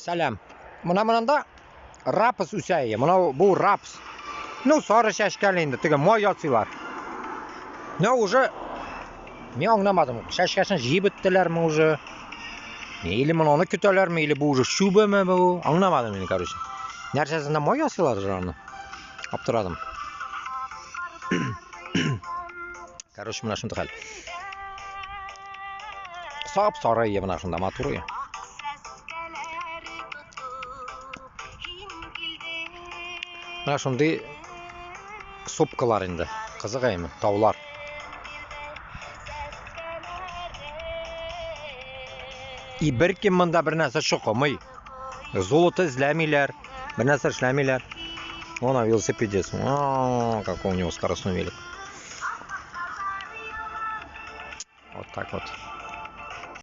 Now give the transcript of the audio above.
Сәләм. Мына мынанда рапс үсә. Мына бу рапс. Ну, сары чәчкәле инде, теге май ясыйлар. Но уже мин аңламадым. Чәчкәсен җыеп беттеләрме уже? Или моны көтәләрме, или бу уже шүбеме бу? Аңламадым инде, короче. Нәрсәсендә май ясыйлар уже аны? Аптырадым. Короче, менә шундый хәл. Сап сары менә шунда матур. Менә шундый сопкалар инде. Кызык әйме, таулар. И бер кем монда бер нәрсә чокымый. Золото эзләмиләр, бер нәрсә эшләмиләр. Вон велосипедист. О, какой у него скоростной велик. Вот так вот.